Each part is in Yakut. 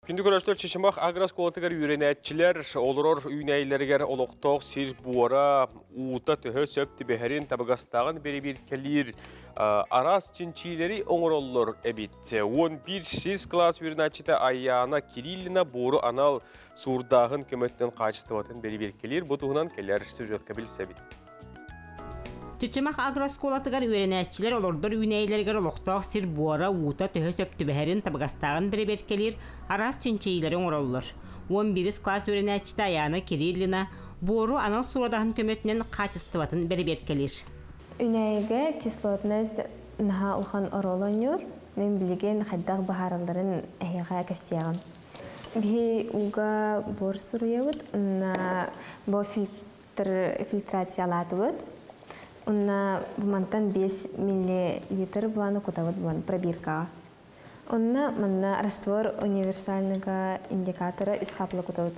Күндү көрөөччүлэр, Чычымах агрооскуолатыгар үөрэнээччилэр олорор үүнээйилэригэр олохтоох сир буора уута төһө сөп түбэһэрин, табыгастааҕын бэрэбиэркэлиир араас чинчиилэри оҥороллор эбит. 11 сис кылаас үөрэнээччитэ Айаана Кириллина буору анал суурдааһын көмөтүнэн хаачыстыбатын бэрэбиэркэлиир. Бу туһунан кэлэр сюжетка билсэбит. Чычымах агрооскуолатыгар үөрэнээччилэр олордор үүнээйилэригэр олохтоох сир буора, уута төһө сөп түбэһэрин, табыгастааҕын бэрэбиэркэлиир араас чинчийиилэри оҥороллор. 11 кылаас үөрэнээччитэ Айаана Кириллина буору анал сурадаһын көмөтүнэн хаачыстыбатын бэрэбиэркэлиир. Үүнээйигэ кислотность наһаа улахан оруолу оонньуур. Мин билигин хайдах быһааралларын эһиэхэ кэпсиэҕим. Биһи ууга буор суруйабыт, уонна бу фильтрациялаатыбыт. Онно мантан 5 миллилитр буланы кутабыт булан пробиркаҕа. Онно манна раствор универсальныга индикатора үс хаапыла кутабыт.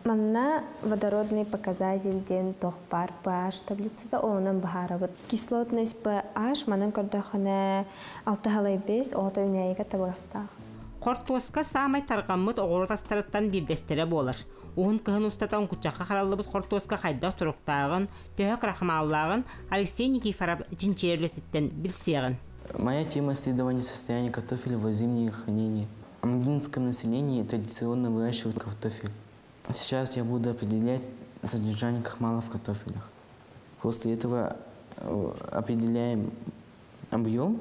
Манна водородный показатель диэн тох бар pH таблицата онон баһаарабыт. Кислотность pH манан көрдөххүнэ 6,5 оҕото үүнээйигэ табыгастаах. Хортуоска саамай тарҕаммыт оҕуруот астарыттан биирдэстэрэ буолар. Уһун кыһын устата оҥкучахха хараллыбыт хортуоска хайдах туруктааҕын, төһө крахмаллааҕын Алексей Никифоров чинчийэр үлэтиттэн билсиэҕин. Моя тема исследования состояния картофеля в зимнее хранение. В амгинском населении традиционно выращивают картофель. Сейчас я буду определять содержание крахмала в картофелях. После этого определяем объем.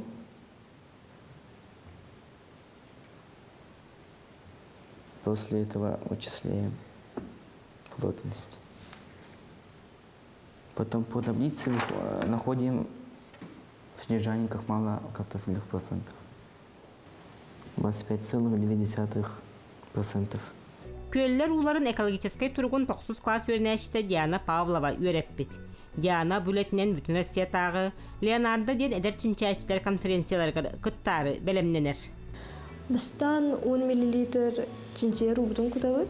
После этого вычисляем плотность. Потом по таблице находим содержание крахмала в картофельных процентах. 25,2%. Күөллэр ууларын экологическай туругун тохсус кылаас үөрэнээччитэ Диана Павлова үөрэппит. Диана бу үлэтинэн бүтүн Россиятааҕы Леонардо диэн эдэр чинчээччилэр конференцияларыгар кыттаары бэлэмнэнэр. Бастаан 10 миллилитр чинчийэр уубутун кутабыт.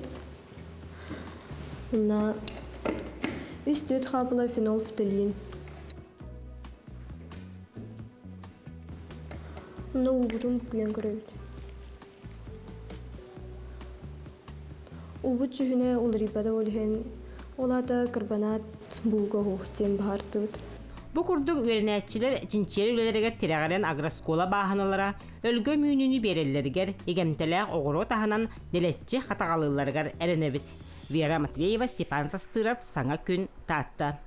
Уонна 3-4 хаапыла фенолфталин. Онно уубутун буккуйан көрөбүт. Уубут дьүһүнэ уларыйбата ол иһин, ол аата карбонат бууга уһуох диэн баһаартыбыт. Бу курдук үөрэнээччилэр чинчийэр үлэлэригэр тирэҕирэн агрооскуола бааһыналара өлгөм үүнүүнү биэрэллэригэр, игэмтэлээх оҕуруот аһынан дэлэччи хатаҕалыылларыгар эрэнэбит. Вера Матвеева, Степан Састыров, Саҥа күн, Таатта.